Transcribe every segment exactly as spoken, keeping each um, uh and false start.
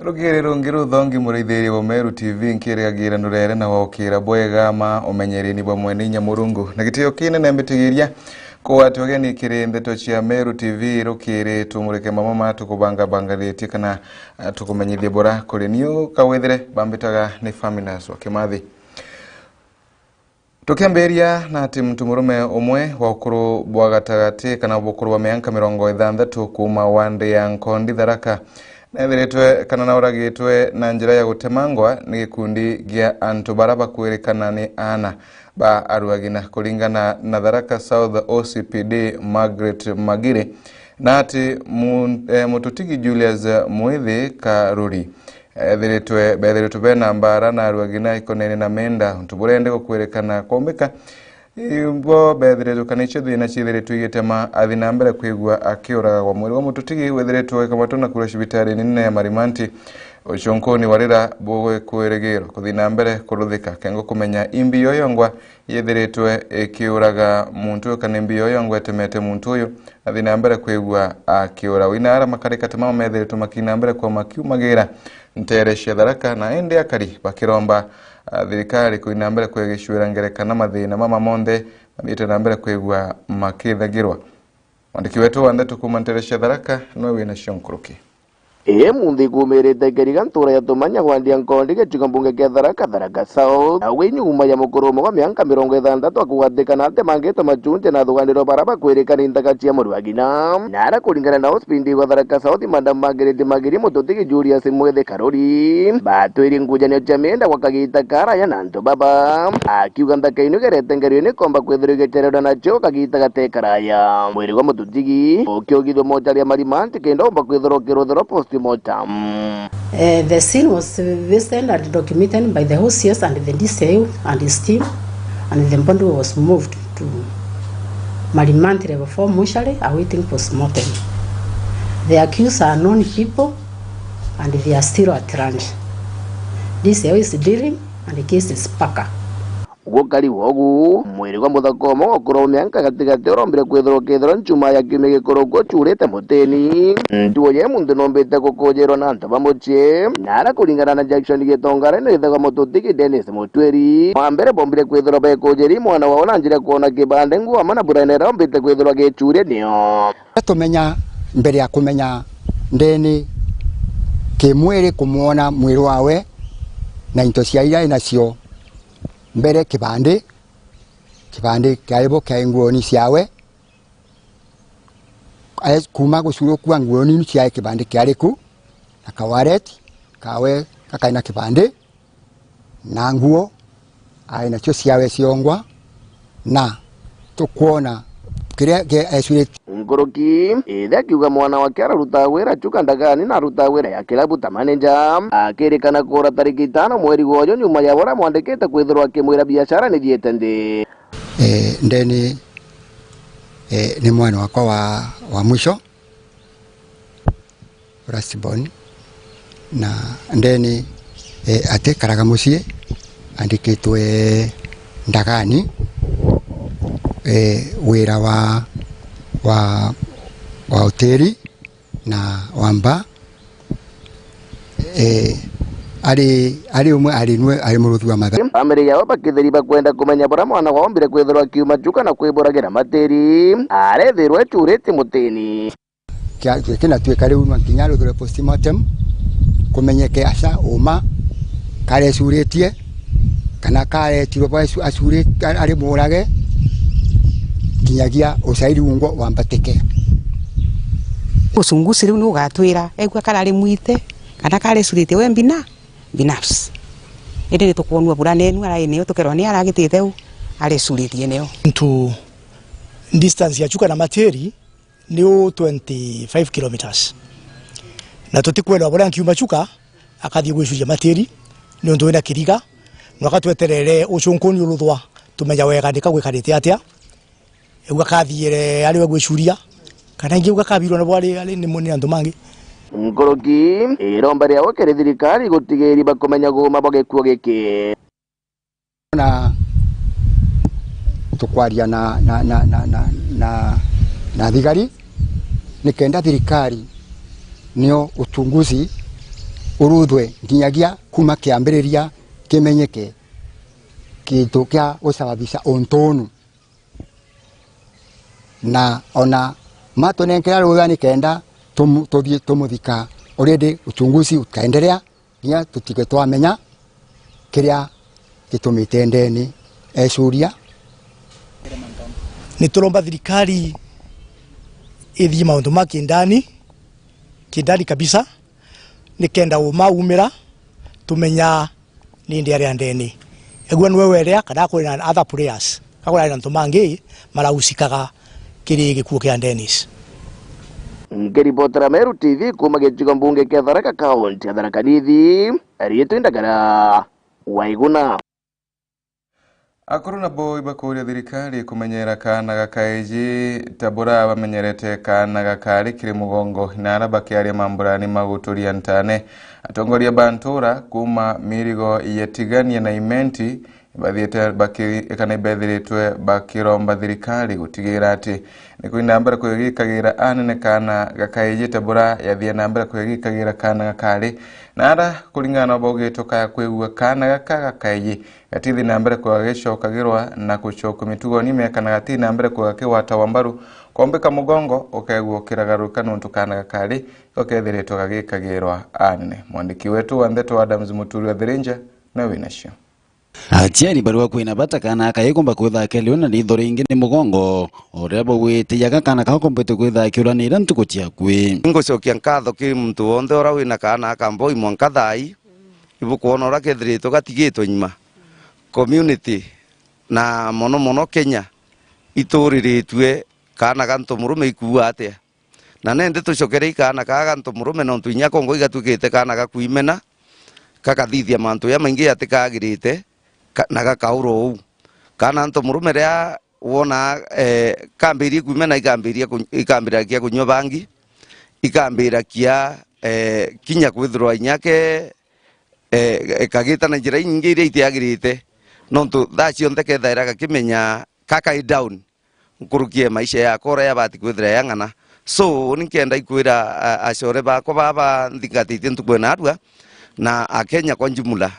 Rugiri rungi ruthongi, muraithiria wa Meru T V, nkirigagira nurere na waukira bwega ma umenyereni bwa mwene inya Murungu. Na gitio kinene mbitigiria kugwatwa ugeni kiri ndeto cia Meru T V rukiri tumurike mamwe ma tukubangabanganitie kana, ah, tukumenyithie bura kuri niu kawithire bambitaga ni Faminas wa Kimathi. Tukiambiria na ati muntu murume umwe wa ukuru bwa gatagati kana bukuru bwa mianka mirongo ithanthatu kuuma wandi ya Nkondi Tharaka, neethiritwe kana nauragitwe na njira ya gutemangwa ni gikundi gia antu bara bakwirikana ni aana ba aruagina. Kuringana na Tharaka South O C P D Margaret Magiri, na ati mu-, eh, mututigi Julius Mwithi Karuri, ethiritwe, bethiritwe bena mbaara na aruagina ikonene na menda, untu burende gukwirikana kwaumika. Ibo bethiritwe kana icio thina ciithiritwe igitema athi na mbere kwigua akiuragagwa. Mwiri wa mututigi withiritwe ugikamatwa na kuura cibitari nene ya Marimanti, ucunkuni wa rira bugikwirigirwa kuthi na mbere kuruthika. Kengo kumenya imbi yoyongwa yithiritwe ikiuraga muntu uyu kana imbi yoyongwa itemete muntu uyu athi na mbere kwigua akiura. Wina ara makarikate mama methiritwe makina mbere kwa makiumagira ntere cia Tharaka, na indi akari bakiromba, ah, thirikari kuina mbere kwigicwira ngerekana mathina mama monthe mathiite na mbere kwigua makithagirwa. Mwandiki wetu wa ndeto kuuma ntere cia Tharaka niwe wina cio nkuruki. Ii munthi kumirite Kiriga ntura ya Tumanya gwandia Nkondi gicigo mbunge kia Tharaka, Tharaka South, na wi nyuma ya mukuru umwe wa mianka mirongo ithanthatu akugwatikana atemangite machunje na athuganiro bara bakwirikana ntaka cia muru wa ngina. Na ara kuringana na O C P D wa Tharaka South, Madam Margaret Magiri, mututigi Julius Mwithi Karuri, batwiri ngujanio cia mienda gwa kagita karaya na antu baba, akiuga nthaka ino igerete ngerio nikomba kwithirwa igicererwa nacio kagita gate karaya. Mwiri gwa mututigi ukiugithua mochari ya Marimanti kenda umba kwithirwa ukiruthirwa postmortem. Eh, the scene was visited and documented by the O C S and the D C I and his team, and the body was moved to Marimanti Level four mortuary awaiting postmortem. The accused are known people and they are still at large. D C I is dealing and the case is paka. Gukari wogu, mwiri gwa muthaka umwe wa ukuru wa mianka gatigati urombire kwithirwa ukithirwa nchuma ya kiumia gikuru gucurite mutini. Ntuo ye muntu nombite gukujerwa na antu ba mucii, na ara kuringana na Jackson Gitongare ni ithagwa mututigi Dennis Mutwiri. Wa mbere bombire kwithirwa bekujeri mwana wao na njira ya kwona kibande nguo amwe na buraine rombite kwithirwa gicurie nio. Tumenya mbere ya kumenya ndeni kimwiri kumwona mwiri wawe na into cia iria inacio mbere kibandi, kibandi kiari bo kiari nguoni ciawe. Ae-, kuuma gucurukua nguoni ciae kibandi kiari ku, na kawareti kawe gakai na kibandi, na nguo ae nacio ciawe ciongwa, na tukwona kiria ge-, ecurite. Nkuruki, ithe akiuga mwana wake ararutaga wira Chuka ndagani na arutaga wira ya kilabu ta manager. Akirikana kuura tariki itano mweri gwa uju nyuma ya uria amwandikite kwithirwa akimwira biashara nithiite nthi. Eh, ndeni, eh, ni mwana wakwa wa, wa mwisho, first born, na ndeni, eh, atikaraga mucii, andikitwe ndagani, eh, wira wa, wa, wa hoteli na wa mba, eh, ari, ari umwe ari nwe, ari muruthi wa matha. Family yao bakitheri bakwenda kumenya buria mwana wao ombire kwithirwa akiuma Chuka na kwiburagira matiri, arethirwa ecurite mutini. Kia-, kinatuika riu nwa nkinya ruthirwe postmortem, kumenyeke aca uma karecuritie kana karetirwe bwa acu-, acuri-, ari murage, kinyagia ucairi ungwa wambatike. Uchunguzi riu ni ugatwira egua karari mwite kana karecuritie we mbina, binafsi. Indi ni tukwonua bura nenu arai niu tukerwa ni aragitite u arecuritie niu. Ntu distance ya Chuka na Matiri ni u twenty-five kilometres. Na tutikwenda buria nkiuma Chuka akathii gwicuria Matiri, niuntu wina Kiriga, nwaka tweterere ucunkuni uruthwa, tumenya wega nika gwikarite atia. Riu akathiire ari we gwicuria, kana ingi riu akabirwa nabo ari, ari ni, ni antu mangi. Nkuruki, iromba riawe kiri thirikari gutigiri bakumenya guuma bwa gikuo giki. Na tukwaria na, na, na thigari, nikenda thirikari nio uchunguzi uruthwe nginyagia kuma kiambiriria kimenyeke kintu kia gusababisha untu unu. Na ona matunenkera rutha nikenda tumu-, tuthie tumuthika. Already uchunguzi utaendelea, nginya tutige twamenya kiria gitumite Ndeni ecuria. Ni turomba thirikari ithie maundu ma kindani, kindani kabisa, nikenda uma umira, tumenya ni ndi aria Ndeni. Egua niwe werea kana kuri na other players, kana kuri na antu mangi marahusikaga kiri gikuo kia Dennis. Nkiripotera Meru T V kuuma gicigo mbunge kia Tharaka, kaunti ya Tharaka Nithi, riitwa Ndagara Waiguna. Akuru nabo ibakuria thirikari kumenyera kaana ga kaiji ta bura bamenyerete kaana ga kaari kiri mugongo, na aria bakiaria mamburani ma guturia ntane. Atongoria ba ntura kuuma mirigo ya Tigania na Imenti ibathiite baki-, kana ibethiritwe bakiromba thirikari gutigira ati ni kuina mbere kwigikagira anene kaana ga kaiji ta bura yathie na mbere kwigikagira kaana ga kaari. Na aria kuringana na baugite ukaya kwigua kaana gaka ga kaiji gatithi na mbere kwega gicokagirwa na gucokua mitugoni mia kana gatithi na mbere kwega kigwatagwa mbaru, kombika mugongo ukegua ukiragaruka nontu kaana gakari gakethiritwe gagikagirwa anene. Mwandiki wetu wa ndeto Adams Muturi wa Thirinja nawe winacio. Aciari barua kwina bata kaana aka ikumba kwitha akeliwe na ritho ringi ni mugongo, uria baugite yaga kaana kau kombite kwitha akiura ni iria ntuku ciakui. Ngucokia nkatho ki muntu wonthe uria wina kaana aka mboi mwanka thaa ii, ibukwona uria kethiritwe gatigitwe nyuma. Community, na mono mono Kenya, ituriritue kaana ga ntomurume ikuua atia? Na nindi tucokere i kaana kaa ga ntomurume, nontu inya kongo igatuikite kaana ga kwimena, gakathithia mantu jamaingi jatikagirite, ka-, na gakaurwa uu. Kaana ntomurume riria wona, eh, kambirie kwimena, ikambiria ku-, ikambiragia kunyua bangi, ikambiragia, eh, kinya kwithirwa inya ke, eh, kagita na njira inyingi iria itiagirite, nontu thaa cionthe kethaira gakimenya kakai down nkuruki ya maisha yakwa uria yabati kwithira yang'ana. So, ni nkenda ikwira, a-, acore bakwa baba nthingatitie ntuku ena arua, na Akenya kwa jumla,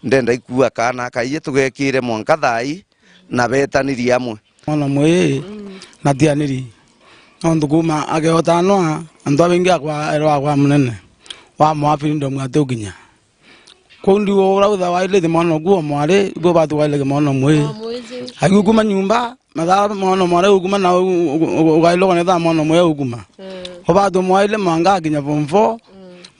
ndenda ikua kaana kaiji tugekire mwanka thaa ii na betanirie amwe. Mwana mwi na tianiri. Nontu kuuma ageotanwa, antu abaingi akwa erwa akwa munene, wa mwa freedom ati ukinya. Kwou ndiu ura witha wailite mwana oku o mwari, ibu bati wailike mwana mwi. Agikuma nyumba, mathaa mwana mwari ukuma na u-, u-, u-, ugailwa kanitha mwana mwi ukuma. Mm. Ubati mwaile mwanka akinya form four, mm,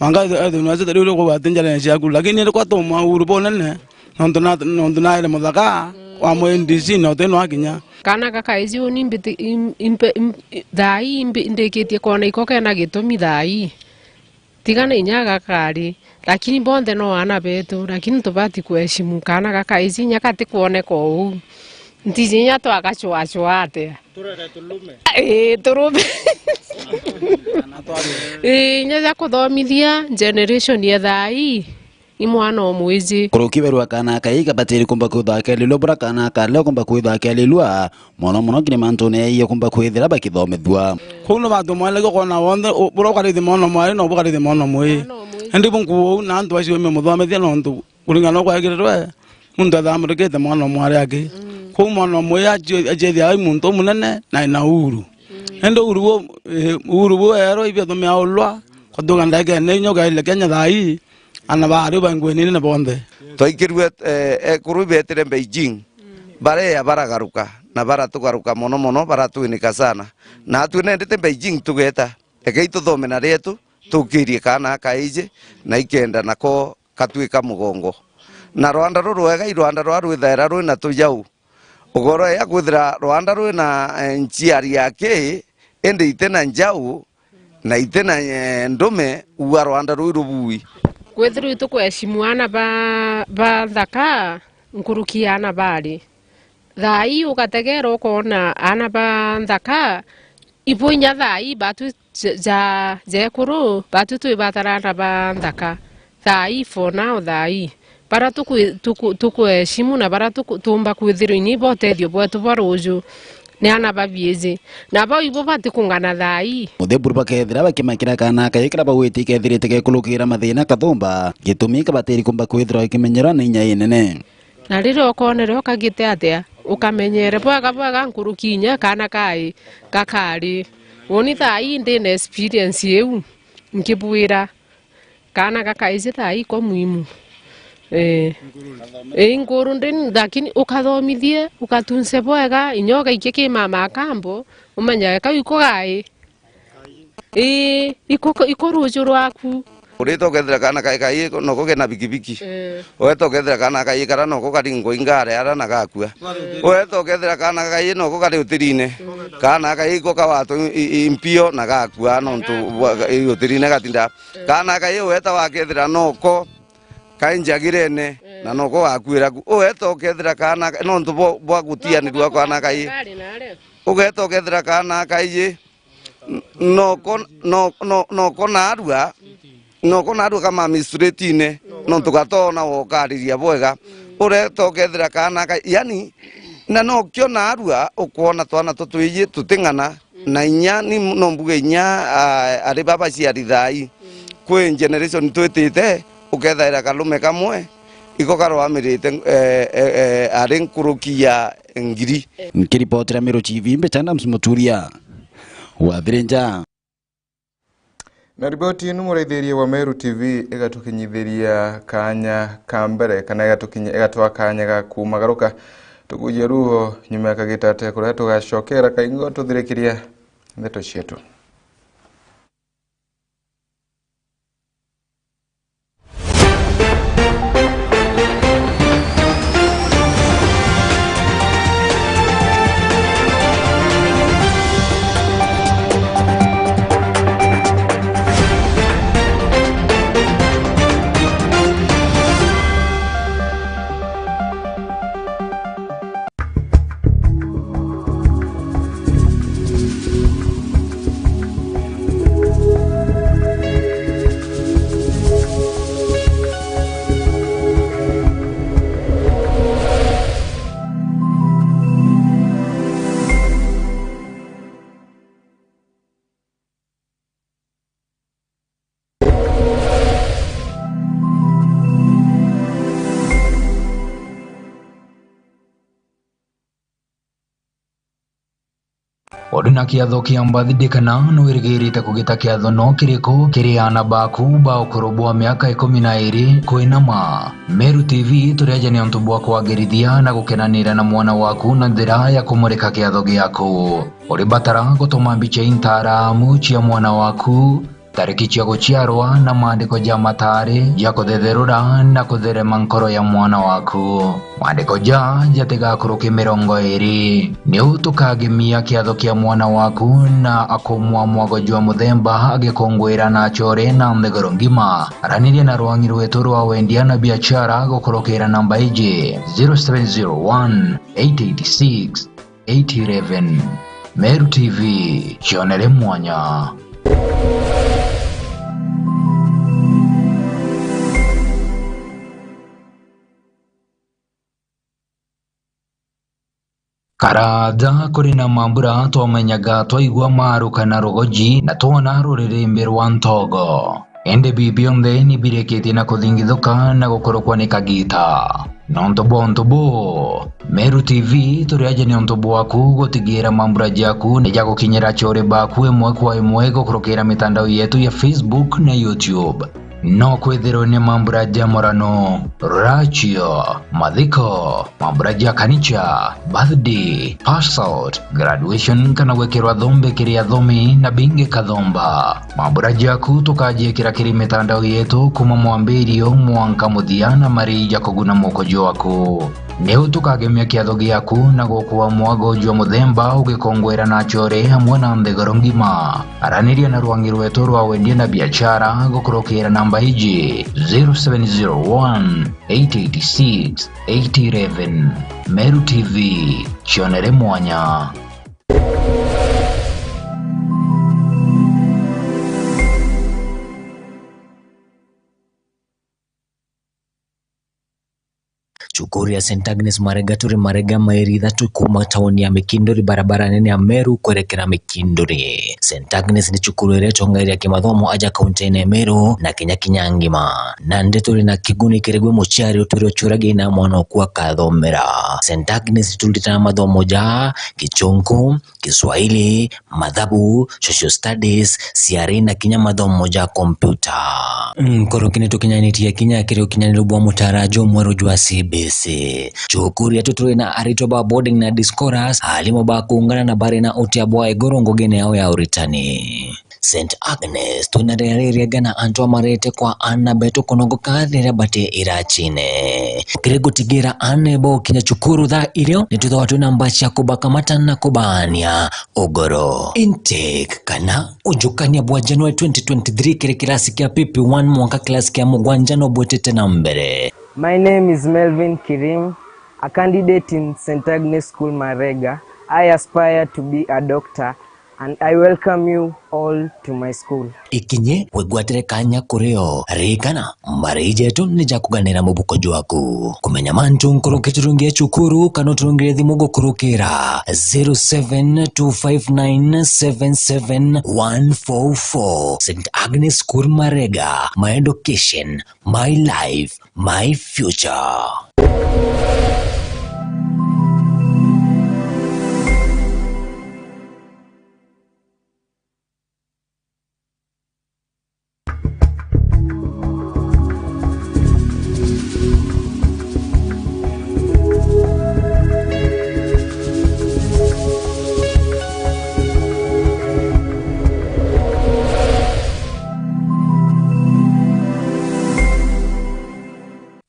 mwanka ethwe, ethwe university riu rikwigwa ati njarene ciaku. Lakini iri kwa tumwa uru bunene, nontu na, nontu naire muthaka, mm, wa mwi D C na uti no akinya. Kaana gakaiji uni mbiti-, im-, impe-, im-, i-, thaa ii mbi-, ndikitie kwona iko kena gitumi thaa ii. Tiga na inya gakari, lakini bonthe no aana betu, lakini tubati kuheshimu kaana gakaiji inya gatikwoneka uu. Ntiji inya twagacwacwa atia. Turere tulume. Ii, turume. Ii, inya ja kuthomithia generation ya thaa ii, i mwana o mwiji. Kuruki berwa kaana kaiji kabatiri kumba kwithwa kelilwa bura kaana kale kumba kwithwa kelilwa. Mono mono kiri mantune ya kumba kwithira bakithomithua. Kwou no bantu mwaile gukona wonthe, u-, buria ukarithia mwana mwari no bukarithia mwana mwi. Mwana mwi. Indi bu nkuu uu na antu acio me muthomithia nontu kuringana na kwagirirwe, muntu athamurikite mwana mwari aki. Mm. Kwou mwana mwi acio-, aciethia ai muntu umunene na ena uhuru. Mm. Indi uhuru bu, eh, uhuru bu erwa ibia tumiaulwa, kwatuka ndagikene inya ugaile Kenya thaa ii, ana bari bangwenine na bonthe. Twaikirue, eh, ekuru ibetire Beijing. Bareya baragaruka, na baratugaruka mono mono, baratwinika sana. Na atwi nendete Beijing tugeta, ekei tuthome na rietu, tukirie kaana kaiji, na ikenda nako katwika mugongo. Na rwanda rurwega i rwanda rwa rwithaira rwina tujau. Ugoro ya kwithira rwanda rwina, eh, nchiari yaki, indi itina njau, na itina, eh, ndume, ua rwanda rui rubui. Kwithirwa itukweshimu aana ba, ba nthaka, nkuruki ya aana bari. Thaa ii ugategera ukoona aana ba nthaka, ibo inya thaa ii batu ja, ja, ja ekuru, batu twi batara aana ba nthaka. Thaa ii for now, thaa ii. Bara tukwi-, tuku-, tukweshimu na bara tuku-, tuumba kwithirwa ini bo utethio bwetu bwa ruuju. Ni ana babiiji, na bau ibo batikungana thaa ii. Mutheburu bakethira bakimakira kaana kaiji karia bagwiti kethirite gekurukira mathina kathumba, gitumi kabatiri kumba kwithirwa gikimenyerwa ni inya inene. Na riria ukoonere ukagite atia, ukamenyere bwega bwega nkuruki inya kaana kai gakari. Uuni thaa ii ndi na experience iu, nkibwira. Kaana gakaiji thaa ii ko muhimu. Ee. Ii, nkuru ndi, lakini ukathomithie, ugatunse bwega, inya ugaikia ki mama akambo, umenyage kau iko gai. Ii, iko, iko ruuju rwaku. Urita ukethira kaana kai kai noko kena bikibiki. Ee. Ugeta ukethira kaana kai kara noko kari ngoi ngare ara na gakua. Ugeta ukethira kaana kai noko kari utirine. Kaana kai iko kawatwa i, i, mpio na gakua nontu bwa, i, utirine gatinda. Kaana kai ugeta wakethira noko kai njagirene, na noko gakuira ku. Ugeta ukethira kaana ka-, nontu bwa, bwa gutianirua kaana kai. Ugeta ukethira kaana kai, n-, noko, no, no, noko narua, noko narua kama mistretine, nontu gatona wokariria bwega. Ureta ukethira kaana kai, yani, na nokio narua ukwona twana tutwiji tuting'ana, na inya ni no mbuge inya, a, ari babaciari thaa ii. Kwi generation twitite, ukethaira karume kamwe, iko karwamirite, e, e, e, ari nkuruki ya ngiri. Nkiripotera Meru T V, mbicha Adams Muturia, Wathirinja. Na riboti inu, muraithiria wa Meru T V, igatukinyithiria kaanya ka mbere, kana igatukinya-, igatwa kaanya ga kumagaruka. Tukujia ruho nyuma ya kagita ate kuria tugacokera kaingo tuthirikiria ndeto cietu. Uri na kiatho kia birthday kana nwirigirite kugita kiatho no kiriku kiri aana baku ba ukuru bwa miaka ikumi na iri kwinama? Meru T V turiaja ni untu bwa kwagirithia na gukenanira na mwana waku na njira ya kumurika kiatho giaku. Uribatara gutuma mbicha intaramu cia mwana waku, tariki cia guciarwa na maandiko ja mataari ja kuthetherura na kutherema nkoro ya mwana waku. Maandiko ja jatigakuruke mirongo iri. Niu tukagemia kiatho kia mwana waku na akumwa mwago jwa muthemba agikunguira na achore na nthiguru ngima. Araniria na rwangi rwetu rwa wendia na biachara gukurukira namba iji, zero seven zero one, eight eight six, eight eleven. Meru T V, cionere mwanya. Karaja kuri na mambura twamenyaga twaigua maruka na rugoji na twona ruririmbi rwa ntogo. Indi bibi bionthe ni birikitie na kuthingithuka na gukurukwa ni kagita. Nontu bwa untu buu, Meru T V turi aja ni untu bwaku gutigira mambura jaku ni jagukinyira achore baku imwe kwa imwe gukurukira mitandao yetu ya Facebook na YouTube. No kwithirwe ni mambura ja murano, ruracio, mathiko, mambura ja kanicha, birthday, pass out, graduation kana gwikirwa thombe kiri athomi na bingi kathomba. Mambura jaku tukajiikira kiri mitandao yetu kuma mwambirio mwanka muthia na mari ja kuguna moko jwaku. Niu tukagemia kiatho giaku na gukua mwago jwa muthemba ugikongwera na achore amwe na nthiguru ngima. Araniria na rwangi rwetu rwa wendia na biachara gukurukira namba iji, zero seven zero one, eight eight six, eight eleven. Meru T V, cionere mwanya. Cukuru ya Saint Agnes Marega turi Marega, mairi ithatu kuuma tauni ya Mikinduri, barabara nene ya Meru kwerekera Mikinduri. Saint Agnes ni cukuru iria itongeeria kimathomo aja kaunti-ini ya Meru na Kenya kinya ngima. Nandi turi na kiguni kiri gwi muciari utwire uciuragia ina mwana oku akathomera. Saint Agnes turitaga mathomo ja Gichunku, Kiswahili, mathabu, social studies, ciari na kinya mathomo ja kompyuta. Nkoroki ni tukinyanitie kinya kiri ukinyaniru bwa mutaara jumweru jwa C B C. Cukuru yetu turi na aritwa ba boarding na day scholars, aarimu ba kuungana na bari na utia bwa iguru ngugine yao ya uritani. Saint Agnes, twina riria riega na antu amarete kwa aana betu kunogoka riria bati iracine. Kiri gutigira aana bo kinya cukuru thaa irio, ni twithagwa twina mbaa cia kubakamata na kubaania ugoro. Intake kana ujukania bwa January twenty twenty-three kiri kirasi kia P P one mwanka kirasi kia mugwanja no bwitite na mbere. My name is Melvin Kirim, a candidate in Saint Agnes School Marega. I aspire to be a doctor and I welcome you all to my school. Ikinye wigwatire kanya kuri o. Ririkana, mbari jetu ni ja kuganira mubuko jwaku. Kumenya mantu nkuruki turungie cukuru kana uturungire thimu gukurukira zero seven two five nine seven seven one four four. Saint Agnes School Marega, my education, my life, my future.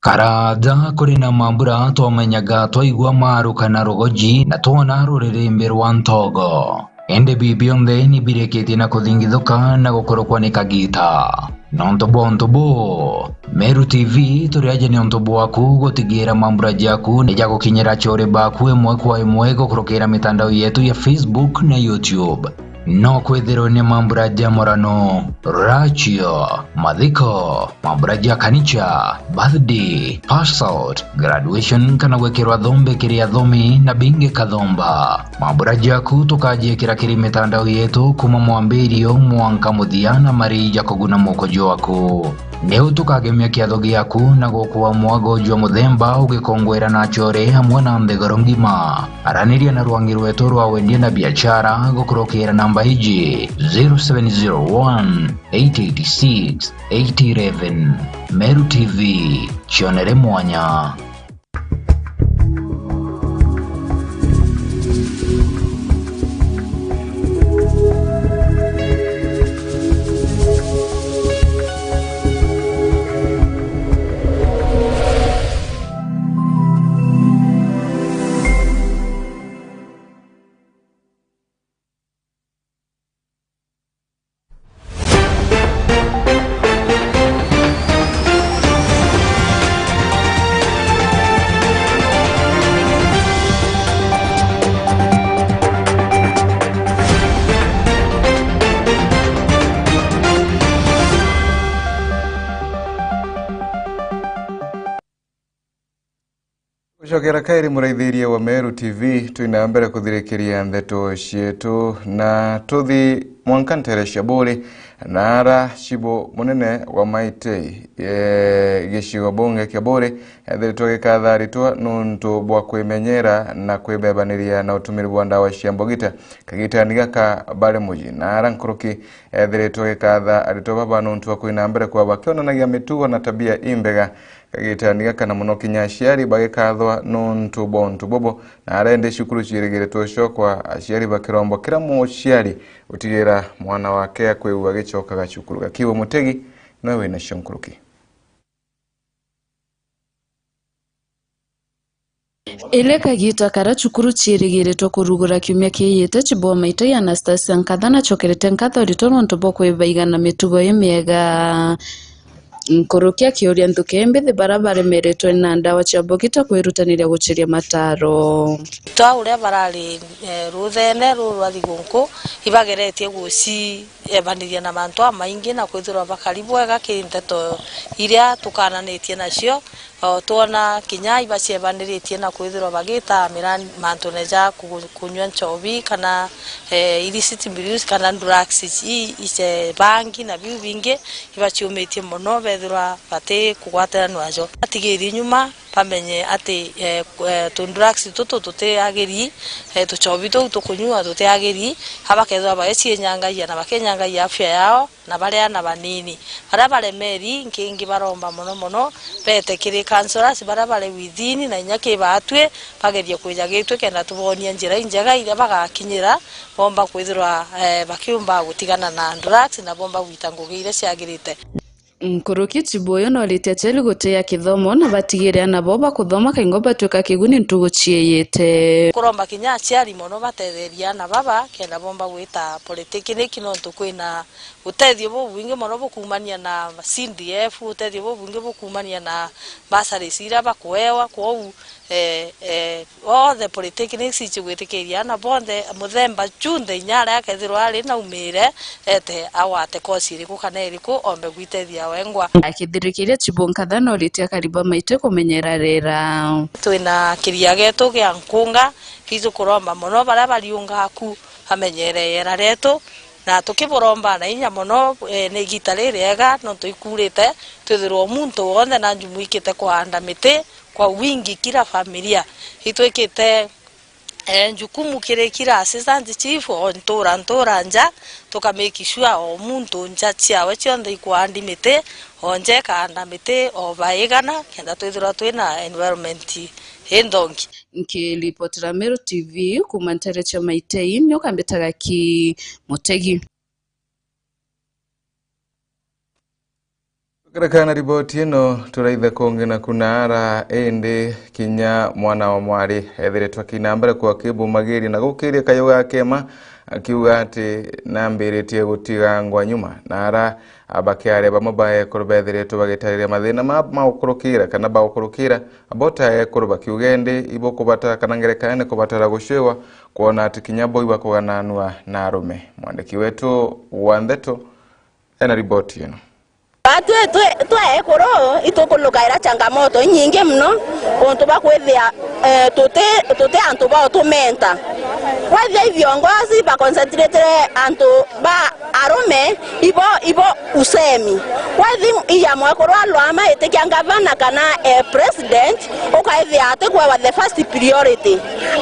Karaja kuri na mambura twamenyaga twaigua maruka na rugoji na twona ruririmbi rwa ntogo. Indi bi bionthe ni birikitie na kuthingithuka na gukurukwa ni kagiita. Nontu bwa untu buu, Meru T V turi aja ni untu bwaku gutigira mambura jaku ni jagukinyira acori baku imwe kwa imwe gukurukira mitandao yetu ya Facebook na YouTube. No kwithirwe ni mambura ja murano, rachio, mathiko, mambura ja kanicha, birthday, pass out, graduation kana gwikirwa thombe kiri athomi na bingi kathomba. Mambura jaku tukajiikira kiri mitandao yetu kuma mwambirio mwanka muthia na mari ja kuguna muko jwaku. Niu tukagemia kiatho giaku na gukua mwago jwa muthemba ugikongwera na achore amwe na nthiguru ngima. Araniria na rwangi rwetu rwa wendia na biachara gukurukira namba iji, zero seven zero one, eight eight six, eight eleven. Meru T V, cionere mwanya. Gucokera kairi muraithiria wa Meru T V, twina mbere kuthirikiria ndeto cietu na tuthi mwanka ntere cia Buuri, na ara cibu munene wa Maitei, e, gicigo bunge kia Buuri, ethiritwe gikatha aritwa nuntu bwa kwimenyera na kwibebaniria na utumiri bwa ndawa cia mbogita. Kagitani gaka bari muji, na ara nkuruki ethiritwe gikatha aritwa baba nuntu bwa kwina mbere kwa bakionanagia mitugo na tabia imbega. Kagitani gaka na muno kinya aciari bagikathwa nuntu bwa untu bubu, na arende cukuru ciirigiritwe gucokwa, aciari bakirombo kira muciari utigira mwana wake akwigua agicokaga cukuru. Gakiwa Mutegi noe wina cio nkuruki. Ile kagita kara cukuru ciirigiritwe kurugura kiumia kiiyite, Chiboa Maitei Anastasia Nkatha nacokerete nkatho aritwa nontu bwa kwibaiga na mitugo imiega. Nkuruki akiuria nthuki mbithi bara baremeretwe na ndawa cia mbogita kwirutaniria guciria mataro. Twa uria barari, eh, ruthene ruru rwa thigunku, ibageretie guci ebaniria na mantu amaingi na kwithirwa bakari bwega ki nteto iria tukananitie nacio. O, twona kinya ibaciebaniritye na kwithirwa bagita mirani mantune ja ku-, kunyua nchobi kana, eh, illicit brews kana drugs i-, ice bangi na biu bingi ibaciumitie mono, bethirwa bati kugwatira nwajo. Batigiri nyuma, bamenye ati, eh, ku-, eh, tu drugs tutu tutiagiri, eh, tuchobi tuu tukunyua tutiagiri, a bakethirwa bagicienyangagia na bakinyangagia afya yao na baria ana banini. Baria baremeri nkingi baromba mono mono bete kiri councillors baria bari within na inya ki baatwi bagerie kwija gitwi kenda tubonie njira injega iria bagakinyira bomba kwithirwa, eh, bakiumba gutigana na drugs na bomba gwita ngugi iria ciagirite. Nkuruki Chibuyu noritie aciari gutia kithomo na batigire ana bao bakuthoma kaingo batwika kiguni ntugu ciiyite. Kuromba kinya aciari mono batetherie ana baba kenda bomba gwita polytechnic, nontu kwina utethio bubwingi mono bukumania na C D F, utethio bubwingi bukumania na bursaries iria bakuewa. Kwou, eh, eh, othe polytechnics icigwitikiria ana bonthe muthemba junthe inya aria akethirwa ari na umire, ete agwate course iriku kana iriku, ombe gwitethia wengwa. Akithirikiria Chibuyu nkatha noritie akari ba Maiti kumenyera rera. Twina kiria getu gia nkunga, gitukuromba mono baria bariunga aku bamenyere iera rietu, na tukiburomba na inya mono, eh, ni igita ririega nontu ikurite, twithirwa o muntu wonthe na njumuikite kuanda miti kwa wingi kila familia. Itwikite, eh, jukumu kiri kila assistant chief o ntura ntura nja, tuka make sure o muntu nja ciawe cionthe ikuandi miti, o nja ikaanda miti o baigana, kenda twithirwa twina environment inthongi. Nkiripotera Meru T V kuuma ntere cia Maitei, nio kambitaga ki Mutegi. Tukirekana na riboti ino, turaithe kungi na kunara, indi kinya mwana wa mwari ethiritwe akina mbere kwa kibumagiria na gukiria kayu gake ma, akiuga ati nambiritie gutigangwa nyuma, na ara abakiaria bamwe ba ekuru bethiritwe bagitariria mathina ma, ma gukurukira kana ba gukurukira, abo ta ekuru bakiuga indi ibo kubatara kana ngerekano ni kubatara gucwigwa kwona ati kinya bo ibakugananua na arume. Mwandiki wetu wa ndeto ena riboti ino. Twi, twi, twi ekuru, itukulukaira changamoto inyingi mono, untu bwa kwithia, eh, tuti, tuti antu ba utumenta. Kwethia i viongozi ba concentrate antu ba arume, ibo, ibo usemi. Kwethia iya mwekuru alwama itikia ngavana kana, eh, president, ukaithia ati kwewa the first priority.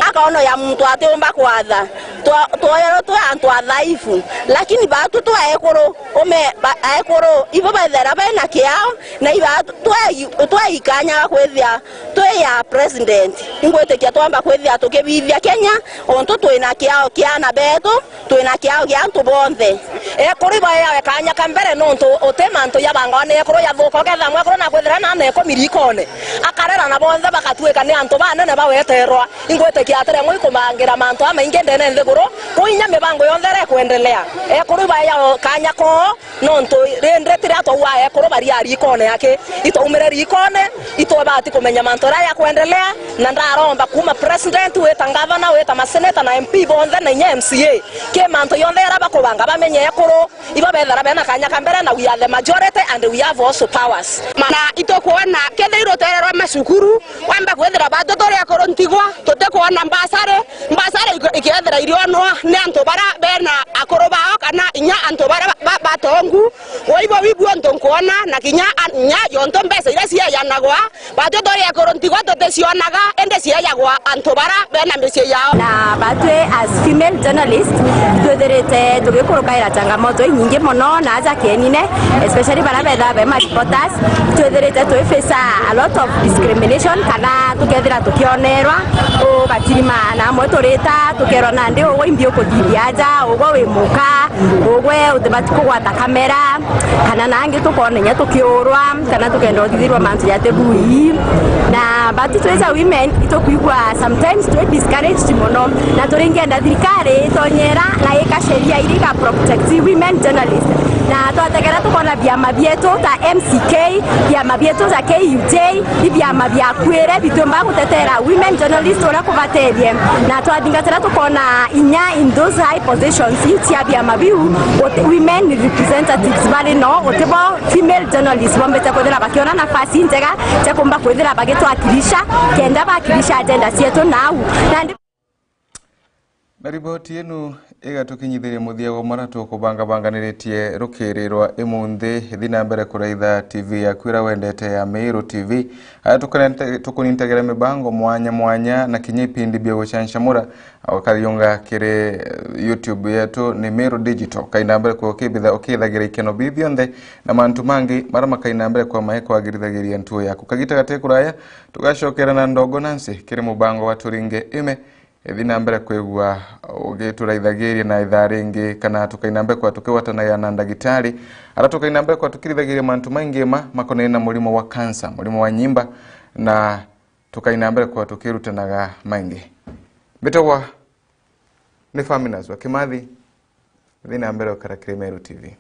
Akaono ya muntu atiumba kwatha. Twa-, twoyerwe twi antu athaifu, lakini baatu twa ekuru, ume, ba-, ekuru ibo bethera bena kiao, na iba twe-, twe ikanya ga kwithia twi ya president. Ingwitikia twamba kwithia tukibithia Kenya, untu twina kiao kia ana betu, twina kiao kia antu bonthe. Ekuru ibaeawe kanya ka mbere, nontu uti mantu jabangawa ni ekuru jathuka, ukethira mwekuru nakwithira na ana ikumi rikone, akarera na bonthe bakatwika ni antu banene baweterwa. Ingwitikia atiri ng'u ikumangira mantu amaingi ndene nthiguru, kuu inya mibango yonthe iria ikwendelea. Ekuru ibaeawe kanya koo, nontu rindi tiria twaua ekuru bari a rikone aki, itwaumire rikone, itwabati kumenya mantu aria jakwendelea, na ndaromba kuuma president, wita ngavana, wita maseneta na M P bonthe na inya M C A, ki mantu yonthe jaria bakubanga bamenye ekuru, ibo bethera bena kanya ka mbere, na we are the majority and we have also powers. Na itukwona kethirwa rutere rwa macukuru, wamba kwithira batu turi akuru ntigwa, tutikwona mbasari, mbasari iki-, ikethira irionwa ni antu bara bena akuru bao kana inya antu bara ba-, ba-, batongu. Waibo wibua untu nkwona, na kinya an-, nya yonto mbeca iria ciejanagwa, Batwi turi ekuru ntigwa tuticionaga, indi ciejagwa antu bara bena micii yao. Na batwi as female journalist, twithirite tugikurukaira changamoto inyingi mono na aja kienine, especially bara bethaga be ma reporters, twithirite twi face a lot of discrimination, kana tukethira tukionerwa, ugatirima na amwe turita, tukerwa nandi ugwe imbi ukuthithia aja, ugwe wi muka, ugwe utibati kugwata kamera, kana nangi tukona inya tukiurwa, kana tukenda uthithirwa mantu jatibui. Na but twi ja women, itukwigua sometimes twi discouraged mono, na turingienda thirikari itonyera na ika sheria iria iga protect women journalists. Na twategera tukona biama bietu ta M C K, biama bietu ta K U J, i biama biakuire bitiumba gutetera women journalist uria kubaterie. Na twathingatira tukona inya in those high positions cia biama biu, uti-, women representatives bari no, utibo female journalists bombite kwithira bakiona nafasi njega cia kumba kwithira bagitwakilisha, kenda bakilisha agenda cietu nau. Nandi Na riboti inu igatukinyithiria muthia wa mara tukubangabanganiritye rukiri rwa imunthi. Ithi na mbere kuraitha T V yaku iria wendete ya Meru T V. Aya tukunente-, tukunintagera mibango mwanya mwanya na kinya ipindi bia gucancamura. Ukariunga kiri, eh, YouTube yetu ni Meru Digital. Kaina mbere kwa ukibitha-, ukithagira ikeno biu bionthe na mantu mangi mara makaina mbere kwa mae kwagirithagiria ntuo yaku. Kagita gate kuraya, tugacokera na ndogo Nancy kiri mubango wa Turinge Ime. Ithi na mbere kwigua ugituraithagiria na ithaa ringi, kana tukaina mbere kwa tukigwatanagira na ndagitari, ara tukaina mbere kwa tukirithagiria mantu maingi ma makonainie na murimo wa kansa, murimo wa nyimba, na tukaina mbere kwa tukirutanaga maingi. Mbitagwa ni Faminas wa Kimathi, ithi na mbere ukara kiri Meru T V.